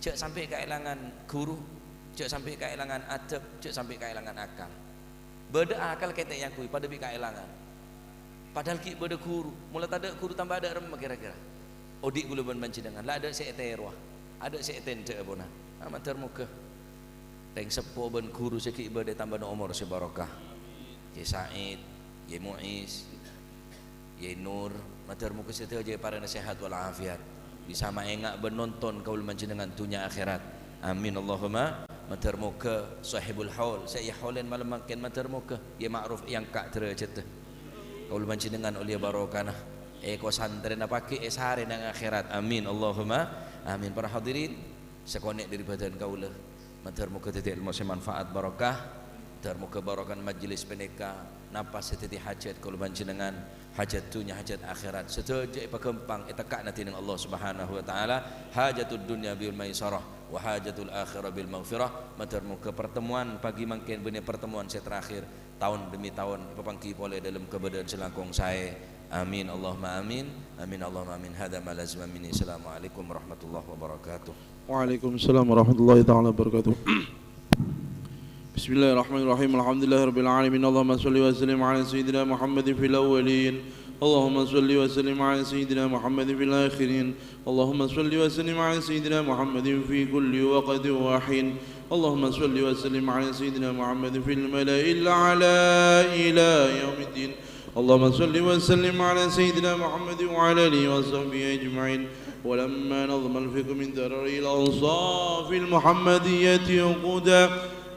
Jhâ' sampè' kaèlangan ghuru, jhâ' sampè' kaèlangan adab, jhâ' sampè' kaèlangan akal. Bâdâ akal kètè èangghuy, padâ bi' kaèlangan. Padahal ghi' bâdâ ghuru, mola tadâ' ghuru tamba adâ' remma kèra-kèra. Odi' kaulâ bân panjhennengngan, la adâ' sè ètèrowa, adâ' sè ètèndhâ'â pona. Ah, mandhâr mogâ tèng seppo bân ghuru sè ghi' bâdâ ètambâna omor sè barokah. Kè Said, Kè Muiz, Kè Nur, mandhâr mogâ sadhâjâ èparèngana sehat wal afiat. Bisa maènga' bân nonton kaulâ panjhennengngan dhunnya akhèrat. Amin, Allahumma. Mandhâr mogâ Sohibul Haul, sè èhaulèn malem mangkèn, mandhâr mogâ Kè Ma'ruf èangka' dârâjhâddhâ. Kaulâ panjhennengngan ollè barokana, èkosantrènapaghi èsarè neng akhèrat. Amin, Allahumma amin. Para hadirin, sakonè' dâri bhâdhân kaulâ, mandhâr mogâ dhâddhi èlmo sè manfaat barokah. Mandhâr mogâ barokana majlis panèka, napa sè dhâddhi hajat kaulâ panjhennengngan, hajat dhunnya, hajat akhèrat, sadhâjâ èpaghâmpang, ètekka'na dhinèng Allah Subhanahu wa Ta'ala. Hajatud dunya bil maisarah, wa hajatul akhirah bil maghfirah. Mandhâr mogâ pertemuan pagi mangkèn bânnè pertemuan sè terakhir. Taon demi taon èpapangghi polè dâlem kabâdâ'ân sè langkong saè. Amin, Allahumma amin. Amin, Allahumma amin. Hadza ma lazima minni. Assalamualaikum warahmatullahi wabarakatuh. Waalaikumsalam warahmatullahi taala wabarakatuh. بسم الله الرحمن الرحيم. الحمد لله رب العالمين. اللهم صل وسلم على سيدنا محمد في الأولين. اللهم صل وسلم على سيدنا محمد في الآخرين. اللهم صل وسلم على سيدنا محمد في كل وقت وحين. اللهم صل وسلم على سيدنا محمد في الملأ الأعلى إلى يوم الدين. اللهم صل وسلم على سيدنا محمد وعلى آله وصحبه أجمعين. ولما نظم الفقه من درر الأوصاف المحمدية قدا،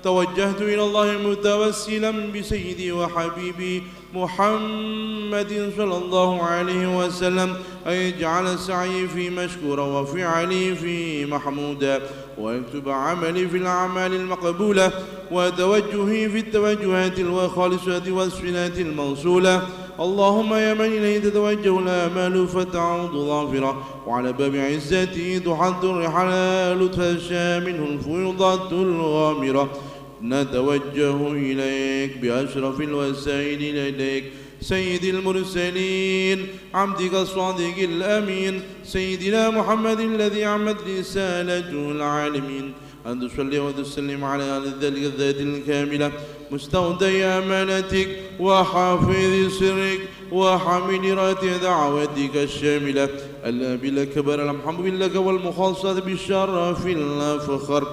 توجهت إلى الله متوسلا بسيدي وحبيبي محمد صلى الله عليه وسلم أن يجعل سعيي فيه مشكورا وفعلي فيه محمودا، ويكتب عملي في الأعمال المقبولة، وتوجهي في التوجهات الخالصة والصلات الموصولة. اللهم يا من إليه تتوجه الآمال فتعود ظافرة، وعلى باب عزته تحط الرحال تتفشى منه الفيوضات الغامرة. نتوجه إليك بأشرف الوسائل لديك سيد المرسلين عبدك الصادق الأمين سيدنا محمد الذي عمت رسالته العالمين، أن تصلي وتسلم على أهل ذلك الذات الكاملة مستودع أمانتك وحافظ سرك وحامل راية دعوتك الشاملة الأبي الأكبر المحبوب لك والمخصص بالشرف الأفخر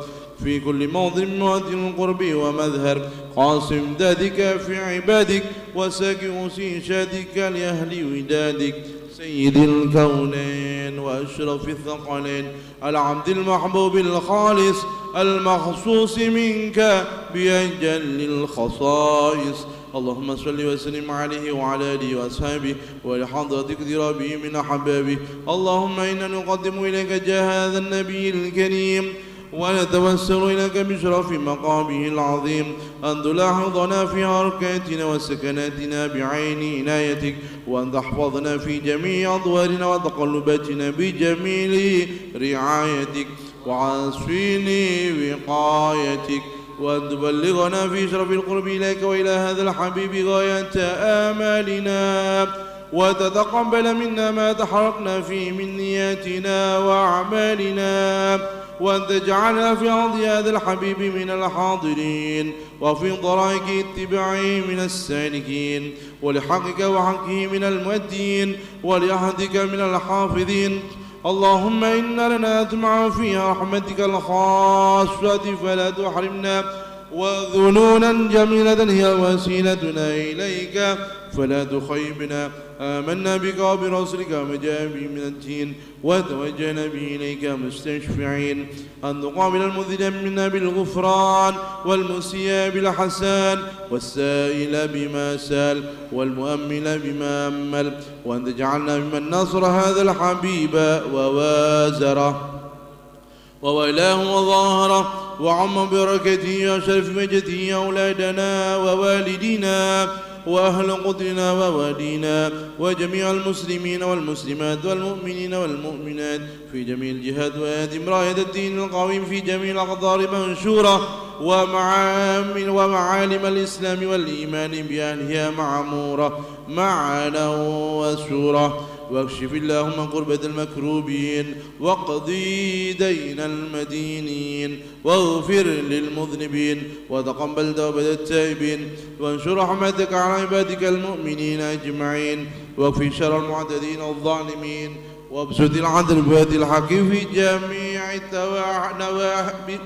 في كل موضع من مواطن القرب ومظهر، قاصم ذاتك في عبادك وساق وسيشاتك لأهل ودادك سيد الكونين وأشرف الثقلين العبد المحبوب الخالص المخصوص منك بأجل الخصائص. اللهم صل وسلم عليه وعلى آله وأصحابه ولحضرة اقترابه من أحبابه. اللهم إنا نقدم إليك جاه هذا النبي الكريم ونتوسل إليك بشرف مقامه العظيم أن تلاحظنا في حركاتنا وسكناتنا بعين عنايتك، وأن تحفظنا في جميع أطوارنا وتقلباتنا بجميل رعايتك وحصين وقايتك، وأن تبلغنا في شرف القرب إليك وإلى هذا الحبيب غاية آمالنا، وتتقبل منا ما تحركنا فيه من نياتنا وأعمالنا، وأن تجعلنا في حوض هذا الحبيب من الحاضرين، وفي طرائق اتباعه من السالكين، ولحقك وحقه من المؤدين، ولعهدك من الحافظين. اللهم إنا لنا أطماعا في رحمتك الخاصة فلا تحرمنا، وظنونا جميلة هي وسيلتنا إليك فلا تخيبنا. آمنا بك وبرسلك وما جاء به من الدين، وتوجهنا به إليك مستشفعين أن تقابل المذنب منا بالغفران، والمسيء بالحسن، والسائل بما سال، والمؤمل بما أمل، وأن تجعلنا ممن نصر هذا الحبيب ووازره وولاه وظاهره، وعم بركته وشرف مجده أولادنا ووالدينا وأهل قطرنا ووالينا وجميع المسلمين والمسلمات والمؤمنين والمؤمنات في جميع الجهات، وأدم راية الدين القويم في جميع الأقطار منشورة، ومعامل، ومعالم الإسلام والإيمان بأهلها معمورة معنا وسورة، واكشف اللهم كربة المكروبين، واقض دين المدينين، واغفر للمذنبين، وتقبل توبة التائبين، وانشر رحمتك على عبادك المؤمنين أجمعين، واكف شر المعتدين والظالمين، وابسط العدل بيد الحق في جميع التوا-، نواحي،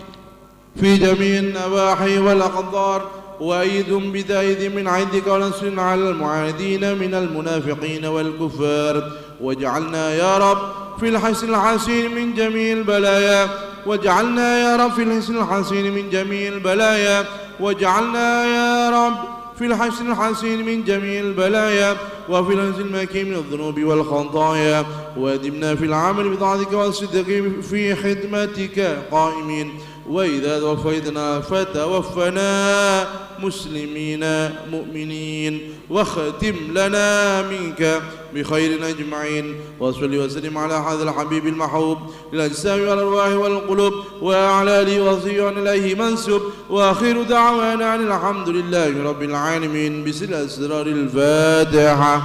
في جميع النواحي والأقطار، وأيدهم بتأييد من عندك ونصر على المعاندين من المنافقين والكفار، واجعلنا يا رب في الحصن الحصين من جميع البلايا، واجعلنا يا رب في الحصن الحصين من جميع البلايا، واجعلنا يا رب في الحصن الحصين من جميع البلايا، وفي الحصن المكين من الذنوب والخطايا، وأدمنا في العمل بطاعتك والصدق في خدمتك قائمين، وإذا توفيتنا فتوفنا مسلمين مؤمنين، واختم لنا منك بخير أجمعين. وصل وسلم على هذا الحبيب المحبوب للأجسام والأرواح والقلوب، وعلى آله وصحبه ومن إليه منسوب. وآخر دعوانا أن الحمد لله رب العالمين. بسر أسرار الفاتحة.